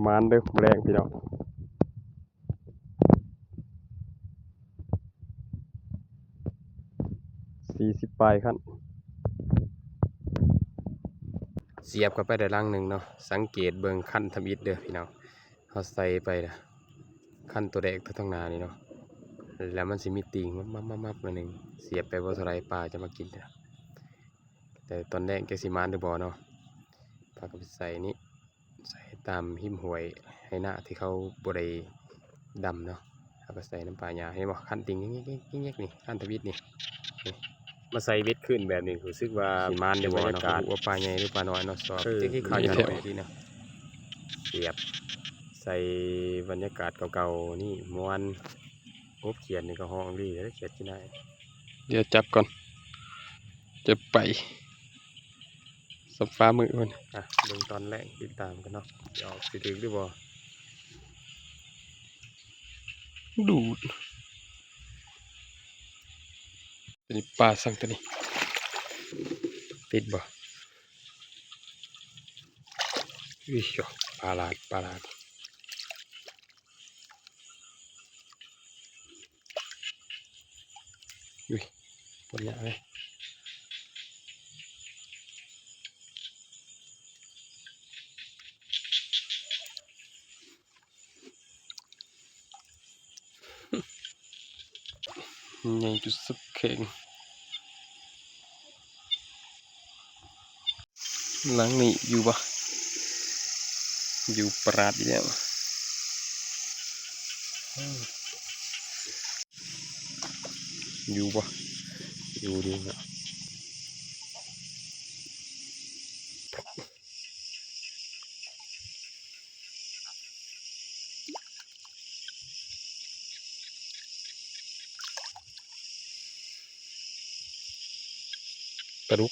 ໝານເດີ້ແລງພີ່ນ້ອງ ສີ່ສິບປາຍຄັນ ສຽບເຂົ້າໄປໄດ້ຫຼັງໜຶ່ງເນາະ. ສັງເກດເບິ່ງຄັນທຳອິດເດີ້ພີ່ນ້ອງ ເຮົາໃສ່ໄປລະ ຄັນໂຕແດງໂຕທາງໜ້ານີ້ເນາະ ແລ້ວມັນຊິມີຕີງມັບໆໆໜ້ອຍໜຶ່ງ ສຽບໄປບໍ່ເທົ່າໃດປາຈະມາກິນເດີ້. ແຕ່ຕອນແລງຈັກຊິໝານຫຼືບໍ່ເນາະ ພາກັນໄປໃສ່ນີ້ ໃສ່ຕາມຮິມຫ້ວຍໄຮ່ນາທີ່ເຂົາບໍ່ໄດ້ດຳເນາະ ເຮົາກໍໃສ່ນຳປ່າຫຍ້າ ເຫັນບໍ່ ຄັນຕິ່ງແຍກໆໆນີ້ ຄັນທຳອິດນີ້ ນີ້ ມາໃສ່ເບັດຄືນແບບນີ້ ຮູ້ສຶກວ່າຊິໝານຢູ່ບໍ່ເນາະ ບໍ່ຮູ້ວ່າປາໃຫຍ່ຫຼືປານ້ອຍເນາະ ສອບ ເອີ ຈັກຊິເຂົ້າຢູ່ດອກນີ້ນະ ສຽບໃສ່ບັນຍາກາດເກົ່າໆນີ້ມ່ວນ ກົບຂຽດນີ້ກໍຮ້ອງດີເດ້ ຂຽດກິນໄດ້. ດຽວຈັບກ່ອນ ຈະໄປ ສັບຟ້າມືພຸ້ນ ອ່ະ ເບິ່ງຕອນແລງ ຕິດຕາມກັນເນາະ ຊິອອກ ຊິຖືກຫຼືບໍ່ ດູດ ຕົວນີ້ປາສັງ ຕົວນີ້ ຕິດບໍ່ ອີ່ໂຫ ປາຫຼາດ ປາຫຼາດ. ອຸ້ຍ ປົນຍາກເລີຍ ໃຫຍ່ຈຸດສຸດເຄັ່ງ. ຫຼັງນີ້ຢູ່ບໍ່? ຢູ່ປາດອີກແລ້ວ ຢູ່ບໍ່? ຢູ່ດີເນາະ. ປາດຸກ